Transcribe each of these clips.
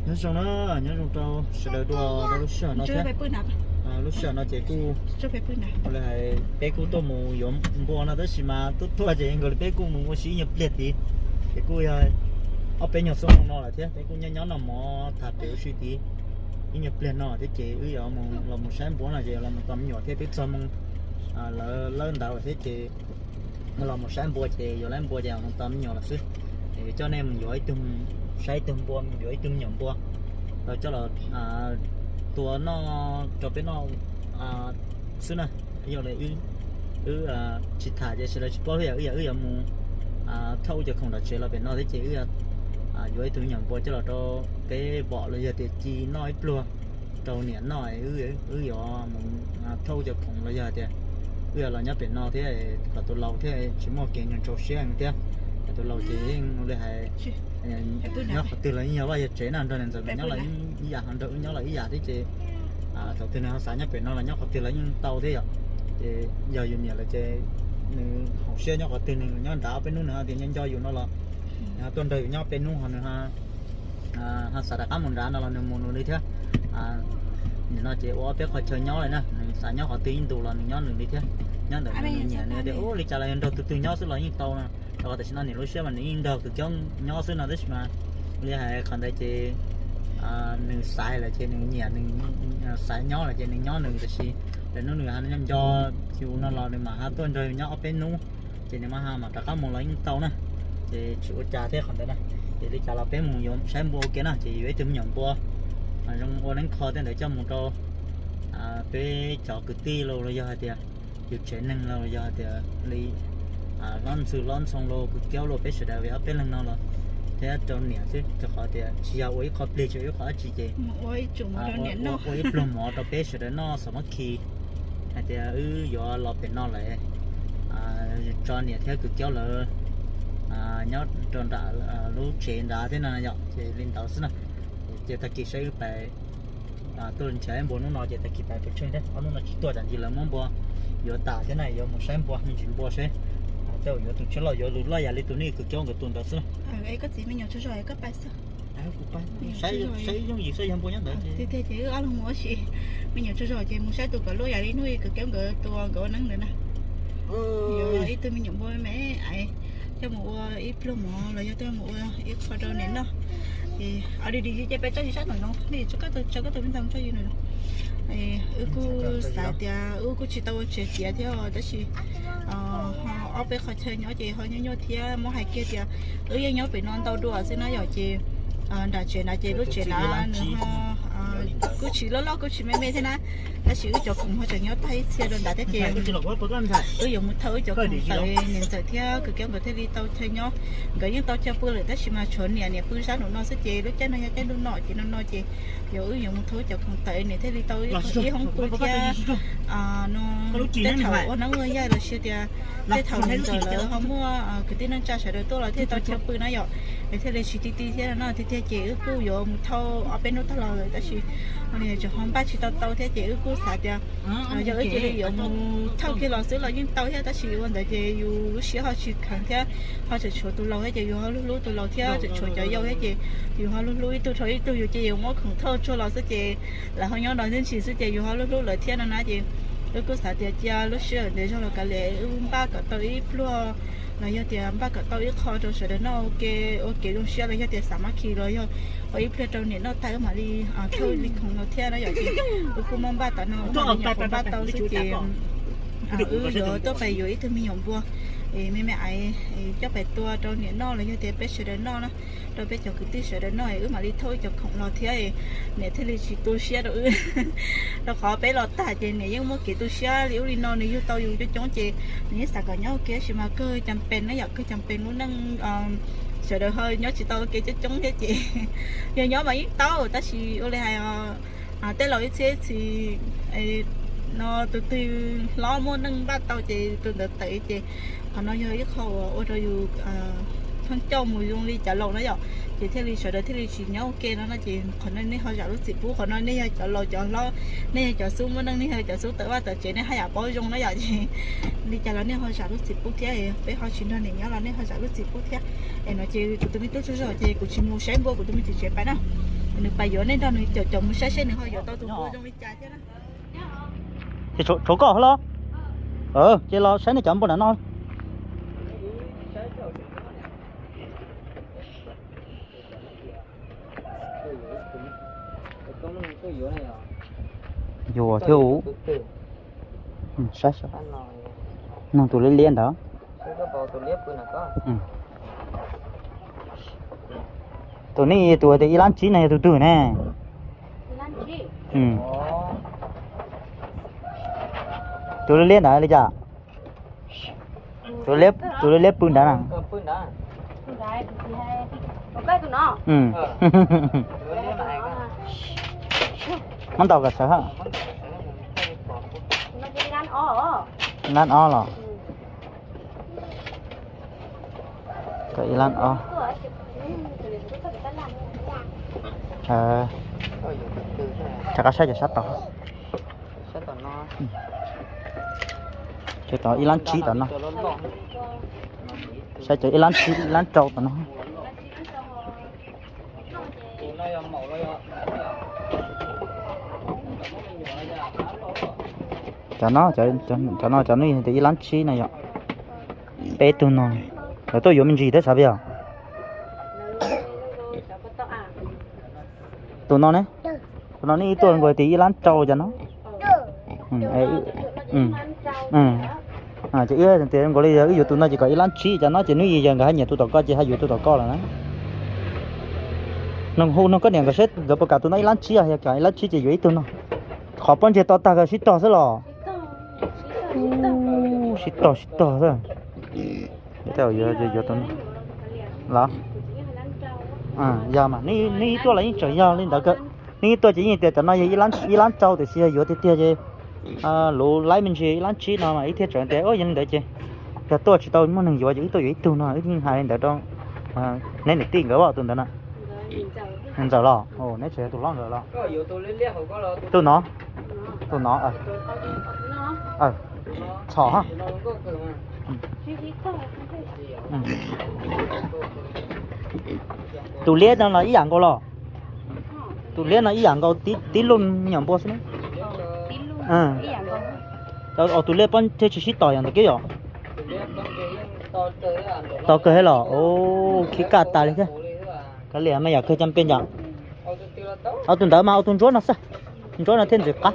Nyob zoo na, nyob zoo rau sawv daws dua rau lub sij hawm no thiab. Lub sij hawm no ces kuj, li hais peb kuj tuaj mus yuav npua no tab sis mas tuaj tuaj ces nkaus li peb kuj mus ua si ib nyuag pliag tid, ces kuj yog ob peb nyuag xuab moos no lawm thiab peb kuj nyob nyob noj mov tham pem ua si tid ib nyuag pliag no thiab ces wb yuav los mus saib npua no ces los mus tos me nyuam thiab twb txog moos lawv lawb ntawd thiab ces los mus saib npua ces yuav lawv npua ces los mus tos me nyuam lawm xwb. Es coj nej mus yuav ib tug, saib ib tug npua, mus yuav ib tug me nyuam npua los coj los tua noj rau peb noj xwb na. Yog li wb tsis tham ces sawv daws tsis paub thiab yom, wb yog wb yuav mus thauj wb cov khoom nram tsev los pem no thiab ces wb yuav ib tug me nyuam npua coj los rau peb vom los yog tias ci noj ib pluag rau niam noj, wb yuav mus thauj wb cov khoom los yog tias wb yuav los nyob pem no thiab kom tus laus thiab tsis muaj kev ntshaus siab thiab. Kom tus laus ces yeej li hais nyob qhov twg los yeej yog vaj yog tsev na, nrog niam ntxawm nyob los ib yam, nrog wb nyob los ib yam thiab ces thaum twg nws ho xav nyob pem no los nyob qhov twg los yeej tau thiab yom. Ces yog yus niam lawm ces nws haum siab nyob qhov twg nws nyob nrad ob peb hnub nws ho tias nco nco yus no los nws ho tuaj nrog yus nyob peb hnub ho nws ho xav rov qab mus nrad no los nws mus nws li thiab. Nim no ces ua ob peb qhov chaw nyob li na, nws xav nyob qhov twg ib ntus los nws nyob nws li thiab. Nyob ntawm nws nyiam nws tias ua li cas los yog nrog tus twg nyob xwb los yeej tau no. Rau qhov tam sim no niam lub siab mas nws yeej nrog Kwv Kiaub nyob xwb no tab sis mas li hais qhov ntawd ces nws xaiv lawm ces nws nyiam, nws xaiv nyob lawm ces nws nyob nws, tab sis lwm hnub nws ho nco yus no los nws mam ho tuaj nrog yus nyob ob peb hnub ces nws mam ho mam rov qab mus los yeej tau na. Ces tsis ua cas thiab qhov ntawd na. Ces li cas los peb mus yuav saib npua ua ke na, ces yuav ib tug me nyuam npua zoo ua neeb kho tej ntawd coj mus rau peb cov kwv tij los los yog hais tias yus tsev neeg los los yog hais tias li hlob ntxwg hlob ntxhoo los Kwv Kiaub los peb sawv daws ob peb leeg no los thiab rau niam xwb, rau qhov tias tsis yog ua ib qho plig tsis ua ib qho dab tsi ces ua ib pluag mov rau peb sawv daws noj xav mab khi hais tias wb yuav los pem no lawm tso niam thiab Kwv Kiaub lawv nyob rau nram lub tsev nrad thiab no yom, ces li ntawd xwb na. Ces tag kis saib wb pais tuaj nrhiav npua hnub no ces tag kis pais pes tsheej thiab, ob hnub no tsis tuaj tam ntsis lawv muab npua yuav tas thiab na, yuav mus saib npua me ntsis npua seb tej yuav tus tshiab loj yuav lus loj yam li tus nej Kwv Kiaub nkawd tus ntawd xwb. Saib yooj yim xwb yog npua nyob ntawd tiag tiag ces wb ob leeg mus ua si. Me nyuam tsaug zog ces mus saib tus kom luaj yam li hnub Kwv Kiaub nkawd tua nkawd ua neeb ntawd na. Ib tug me nyuam npua me me, coj mus ua ib pluag mov los yog coj mus ua ib qho rau niam noj. Ces ua dog dig ces peb tso yus sab tom no, nej tso koj tus me ntoo tso yus no. Wb kuj xav tias wb kuj tsis tau ua tsev tiav thiab tab sis ho ob peb qhov chaw nyob ces ho nyuaj nyuaj thiab, muab hais kiag tias wb yeej nyob pem no ntau dua xwb na yom. Ces nram tsev nrad ces lub tsev nrad nws ho kuj tsis loj loj kuj tsis me me thiab na, tab sis wb cov khoom ho tseem nyob tag ib txhia rau nrad thiab ces wb yuav mus thauj wb cov khoom tawm, niam ntxawm thiab Kwv Kiaub nkawd thiaj li tau chaw nyob. Nkawd yeej tau chaw pw lawm tab sis mas tshuav niam, niam pw sab nraum no xwb ces lub caij no yog caij ntuj no ces no no ces yog wb yuav mus thauj wb cov khoom tawm niam thiaj li tau ib hoob pw thiab no. Tej thaum ua neeb ua yaig los sis tias tej thaum niam ntxawm lawv ho muaj kwv tij neej tsa sawv daws tuaj los thiaj tau chaw pw na yom, es thiaj li tsis ti ti thiab no tiag tiag ces wb kuj yuav mus thauj ob peb hnub tag los lawm tab sis tseem ho npaj tsis tau tau thiab ces wb kuj xav tias yog wb cia li yuav mus thauj kiag los xwb los yeej tau thiab tab sis ua ntawd ces yus lub siab ho tsis kheev thiab ho tseem tshuav tus laus thiab ces yus ho hlub hlub tus laus thiab tseem tshuav cov yau thiab ces yus ho hlub hlub ib tug rau ib tug, yus ces yus muab khoom thauj tsuag los xwb ces lawv ho nyob nrog ntxwb ntsis xwb ces yus ho hlub hlub lawv thiab no na ces wb kuj xav tias cia lub sij hawm ntev zog los kav liam wb npaj kom tau ib pluag los yog tias npaj kom tau ib qho rau sawv daws noj ua ke, ua kev zoo siab los yog tias xav mab khi los yog ua ib pluag rau niam noj tag wb mam li thauj li khoom no thiab na yom. Ces wb kuj muab npaj tas no wb mam li nyuam qhuav npaj tau xwb ces wb yuav tuaj pais yuav ib tug me nyuam npua me me aiv coj pais tua rau niam noj los yog tias peb sawv daws noj na, rau peb cov kwv tij sawv daws noj wb mam li thauj wb cov khoom los thiab niam thiaj li tsis tu siab rau wb. Rau qhov peb los tag ces niam yeej muaj kev tu siab li ub li no, nws yug tau yus coob coob ces nws yeej xav kom nyob ua ke tab sis mas kawg cas pes na yom, kawg cas pes lub neej sawv daws ho nyob tsis tau ua ke coob coob thiab ces yog nyob mas yeej tau tab sis ua li hais tej laus ib txhia txhis no tus twg hlob muaj neej npaj tau ces tus ntawd tawm ces qhov no yog ib qho uas ua rau yus pheej coj mus zoo li cov laus na yom, ces thiaj li sawv daws thiaj li tsis nyob ua ke no no ces qhov no nej ho zam lub txim pub, qhov no nej yog cov laus cov hlob, nej yog cov xub muaj neej, nej yog cov xub tawm vaj tawm tsev nej haj yam paub zoo na yom, ces li cas los nej ho zam lub txim pub thiab, peb ho tsis nrog niam nyob los nej ho zam lub txim pub thiab. Es no ces kuv tus me tub tsaug zog ces kuv tsis mus saib npua, kuv tus me txiv tsev pais na. Nws pais yuav nej nrog nws caum caum mus saib seb nws ho yuav tau tus npua zoo li cas thiab na. Ces tshuav koj los? Ces los saib nej cov npua nram no. Yuav thiab. Saib, nug tus liab liab ntawd. Tus nej tus tias ib lab tsib no yog tus twg ne? Tus liab liab ntawd li cas? Tus liab liab pw ntawd na. Muab ntaus kom sawv hab. Lab ob los? Ib lab ob. Rov qab saib cov sab tod. Ces tod ib lab tsib tod no. Saib cov ib lab tsib ib lab rau tod no. Cov no, cov no cov no yog tias ib lab tsib no yog peb tug no. Lawv tuaj yuav me ntsis thiab sav peb os. Tus no ne, tus no nej ib tuaj nkaus tias ib lab rau cov no. Ces wb tias nkaus li yog wb yuav tus no ces kom ib lab tsib cov no ces hnub ib yog nkawd haj nyiam tus tom koj ces haj yuav tus tom koj lawm na. Nug hu nug koj niam nkawd seb nkawd puas kam tus no ib lab tsib os, yog kam ib lab tsib ces yuav ib tug no. Qhov pob ntseg to tag kawg sib tog xwb los? Sib tog sib tog xwb. Yuav tus no los? Yog mas, neb ib tuaj los yeej tseem yog li ntawd kawg. Neb ib tuaj ces yeej tias cov no yog ib lab rau tiam sis yog yuav tiag tiag ces luv laib me ntsis ib lab tsib no mas ib thiaj tseem tias yog li ntawd ces yog tuaj tsis tau muaj neeg yuav ces wb tuaj yuav ib tug no, wb yeej hais li ntawd rau neb niam tij nkawd tus ntawd na. Ntxawm los? Neb tseem yog tus hlob ntxawm los? Tus no, tus no, txhom ha. Tus liab no los ib yam nkaus los? Tus liab no ib yam nkaus tib lub nyuam npua xwb ne. Tus liab pob ntseg tsis sib tos yom ntawm kib yom? Tos kawg thiab los? Khib kaj tas li thiab. Kav liam mas yam kawg cov peb ncam. Au tus ntawd mas au tus ntsuab no xwb. Ntsuab no thiaj ntxim qab.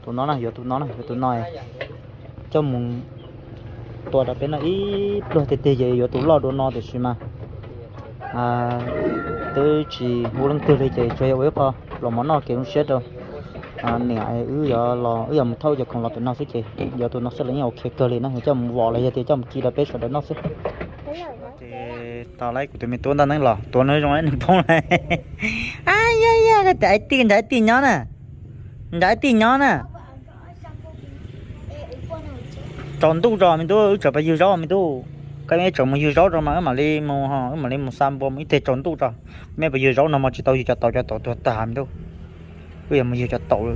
Tus no na, yuav tus no na, yuav tus no coj mus tua rau peb no ib pluag tiag tiag ces yuav tus loj dua no tiam sis mas twb tsis hu leej twg li ces tsuas yog ua ib qho los mov noj kev zoo siab rau niam. Wb yuav los, wb yuav mus thauj cov khoom los pem no xwb ces yuav tus no xwb los yeej ok kawg li na, yuav coj mus vom los yog tias coj mus ci rau peb sawv daws noj xwb. Ces tau lawm, kuv tus me tub ntaj neeb los tua no zoo li nws poob lawm. Yog yog, koj tias ib tij nrog ib tij nyob na, nrog ib tij nyob na. Tsaus ntuj tso me tub, wb tseem pais ywg zaub me tub. Koj tseem mus ywg zaub tso mas wb mam li mus, wb mam li mus xa npua mus ib teg tsaus ntuj tso. Mej pais ywg zaub no mas tsis tau ywg cov taum, cov taum tuag tag me tub. Wb yuav mus ywg cov taum.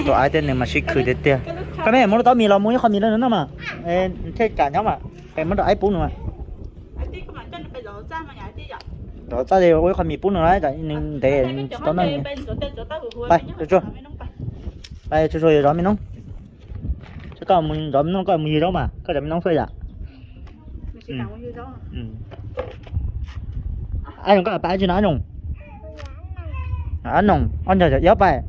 Tus aiv thiab nws mas sib khwm tiag tiag. Koj mej muab lub taub mis los muab ib qho mis rau nws noj mas. Thiaj tsam nyob mas. Peb muab rau aiv pub nws mas. Rau txaj ua ib qho mis pub nws na, nws ntev tsis tau noj. Pais tsuag tsuag yuav zov me noob. Koj mus zov me noob, koj mus ywg zaub mas koj zov me noob xwb yom. Ab Noog, koj pais tsi no Ab Noog? Ab Noog, ob ncaug cov iab pais.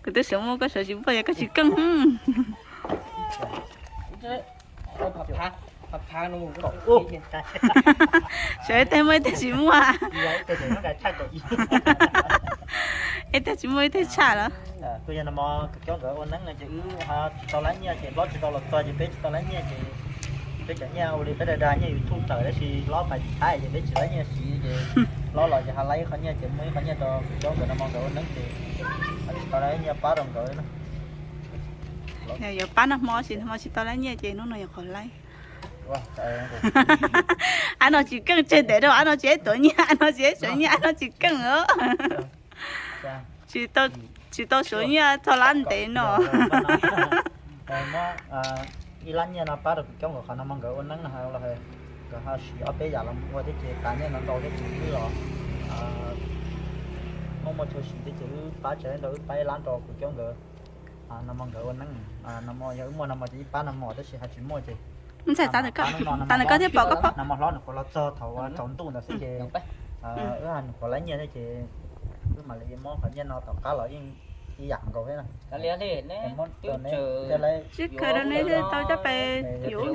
Kuv twb sawv muaj koj sawv tsis muaj, yog koj tsis keej. Sawv ib teg muaj ib teg tsis muaj. Ib teg tsis muaj ib teg tshaj lawm. Kuj yog no mog, coob nkawd ua neeb no ces wb ho tsis tau laib nyiaj ces Hlob tsis tau los txog ces peb tsis tau laib nyiaj ces peb cov nyiaj ua li peb da da nyiaj YouTube tawm tab sis Hlob pais tsis thaiv ces peb tsis laib nyiaj siv ces Hlob los ces ho laib ib qho nyiaj ces muaj ib qho nyiaj rau coob nkawd no mog, nkawd ua neeb ces ho tsis tau laib nyiaj pab rau nkawd na. Yuav pab nag hmo tsis, nag hmo tsis tau laib nyiaj ces hnub no yuav qhov laib. Ab no tsis keej tseg ntev rau, ab no tsis tuav nyiaj, ab no tsis sawv nyiaj, ab no tsis keej os. Tsis tau, tsis tau suav nyiaj txog lab ntev no. Muab ib lab nyiaj no pab rau kuv coob nkaus qhov no mog, nkawd ua neeb no los nkawd ho siv ob peb yam los ua thiab ces tas nyiaj no ntau thiab ces wb los muaj muaj chaw siv thiab ces wb pab tsa nrau wb pab ib lab rau kuv coob nkawd. No mog nkawd ua neeb, no mog yog wb muaj no mog ces wb pab no mog tab sis ho tsis muaj ces ntxhais tas nws koj thiab pom koj pom no mog hlob nws qhuav los txog thaum ua tsaus ntuj ntawd xwb ces wb nws qhuav lab nyiaj thiab ces wb mam li muab qhov nyiaj no tom qab los yeej ib yam nkaus thiab na. Sib khaws rau neb thiaj tau coj pem yuav.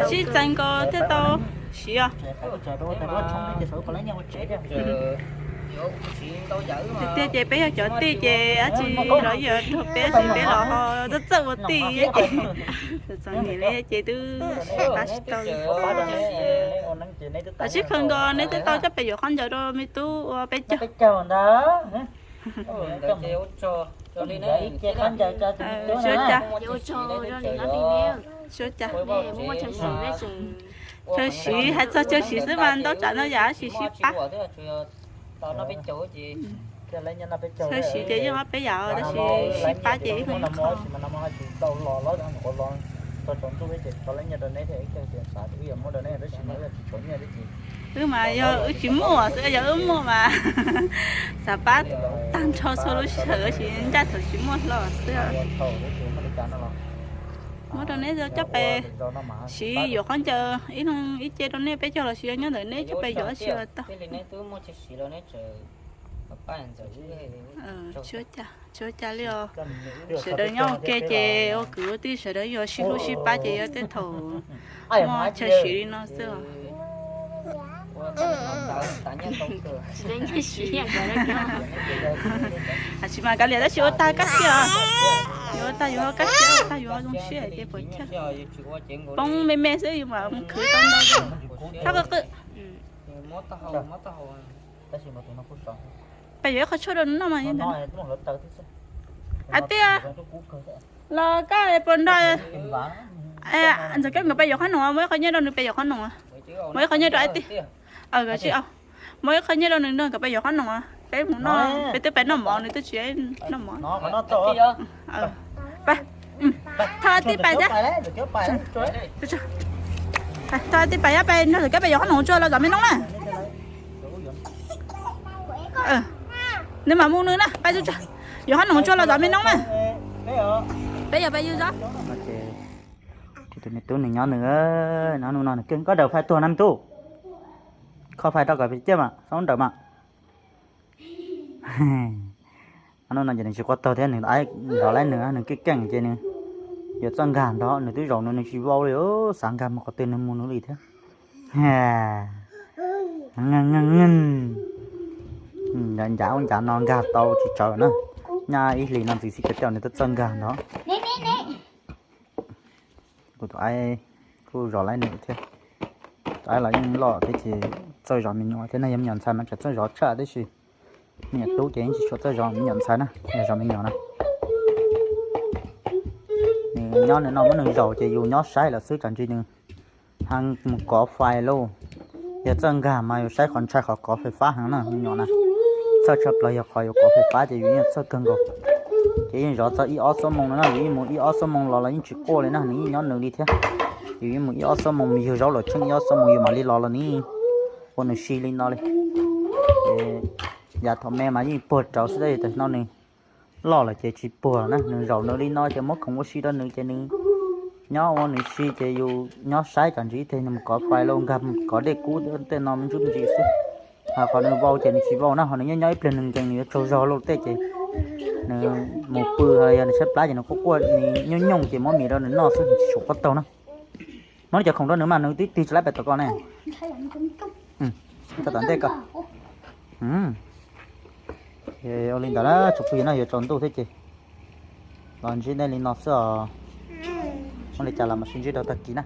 Sib txeev nkaus thiaj tau siv os. Tiag tiag ces peb yog cov tij ces dab tsi los yuav rau peb, tab sis peb los ho txawj txawj ua tij ces txom nyem li ces twb pab tsis tau. Sib khaws nkaus neb thiaj tau coj pem yuav khaub ncaws rau me tub ua peb caug. Suav cas, suav cas. Chaw siv, hais txog chaw siv xwb mas ntau tsav ntau yam sis sib pab. Chaw siv ces yeej ob peb yam tab sis sib pab ces ib qho. Wb mas yog wb tsis muaj xwb, yog wb muaj mas xav pab tag nrho txhua lub sij hawm tab sis ncaj thaum tsis muaj hlo xwb. Muab rau neb coj pem siv yuav khaub ncaws ib leeg ib ce rau nej peb caug los sis yog nyob ntawm neb coj pem yuav dab tsi los tau. Tsis ua cas li os. Sawv daws nyob ua ke ces ua kwv ua tij sawv daws yuav sib hlub sib pab ces yuav tej thaum muaj chaw siv li no xwb os. Tab sis mas kav liam tab sis ua tag kaj siab os. Yuav ua tag yuav kaj siab, ua tag yuav zoo siab ces puas chawj. Poob me me xwb yus mam mus khwv tau ntau. Thab qw qw. Peb yuav ib qho tshuaj rau nws noj mas. Hais tias los koj puas nrog Ntxawm Keeb nkawd pem yuav qhob noom, muab ib qho nyiaj rau nws pem yuav qhob noom. Muab ib qho nyiaj rau Aib Tij. Muab ib qho nyiaj rau nws nrog nkawd pem yuav qhob noom, peb mus noj, peb twb pem noj mov nws twb tsis noj mov. Thov Aib Tij pais thiab. Thov Aib Tij pais thiab, pais nrog Ntxawm Keeb pem yuav qhob noom tsuag los zov me noob na. Nws mam mus nws na, pais tsuag, yuav qhob noom tsuag los zov me noob na. Peb yog pais yug zov. Ces tus me tub nws nyob nws, nyob nws no nws keej, koj daws fais tuag na me tub. Kho fais rau kom ciaj mas xoob nrawm mas. Hnub no ces nws tsis quaj taug thiab, nws zov laib nws, nws keej keej ces nws yuav txawj nkag nrog nws twb zaum nws, nws tsis vau li, xav nkag mus qhov twg nws mus nws li thiab. Ncav ncav ub ncav no nkag tau tsis tsawg na. Nyob ib hlis no ntxiv xij kawg tej nws twb txawj nkag nrog. Kuv tus aib kuj zov laib nws thiab. Tus aib los yeej loj thiab ces txawj zov me nyuam thiab na, yog me nyuam ntxhais mas tseem txawj zov tshaj tib si. Me nyuam tub ces yeej tsis tshua txawj zov me nyuam ntxhais na, yog zov me nyuam na. Nws nyob nws no muab nws zaum ces yus nyob saib lawm xwb, tsam ntsis nws heev mus kov fais lauj. Yog txawj nkag mas yus saib qhov ntshai qhov kov fais fab heev na me nyuam na. Txawj tshaj plaws yog qhov yuav kov fais fab ces yus yeej txawj kawg nkaus. Ces yeej zov txog ib ob xuab moos no na, yus yeej mus ib ob xuab moos los los yeej tsis quaj li na, nws yeej nyob nws li thiab. Yus yeej mus ib ob xuab moos, yug zaub los tsheej ib ob xuab moos yus mam li los los nws ua nws si li no li. Ces yav thaum me mas yeej puag rau xwb tab sis tam sim no nws loj lawm ces tsis puag na, nws zaum nws li no ces muab khoom ua si rau nws ces nws nyob ua nws si ces yus nyob saib tsam ntsis ib teg nws mus kov fais los nkag kov dej kub tej no me ntsuj ntsis xwb. Ho qhov nws vau ces nws tsis vau na, ho nws nyob nyob ib pliag nws nkees nws yuav tsaug zog luaj tej ces nws mus pw, yog nws tshaib plab ces nws quaj quaj nws nyooj nyooj ces muab mis rau nws noj xwb, nws tsis tshua quaj taug na. Muab cov khoom rau nws mas nws twb tig tsis laib pem tom ko ne. Tom ntej ko. Ua li ntawd na tsoom phooj ywg na, yuav tsaus ntuj thiab ces los ntsib nej li no xwb os. Muaj li cas los mam sib ntsib rau tag kis na.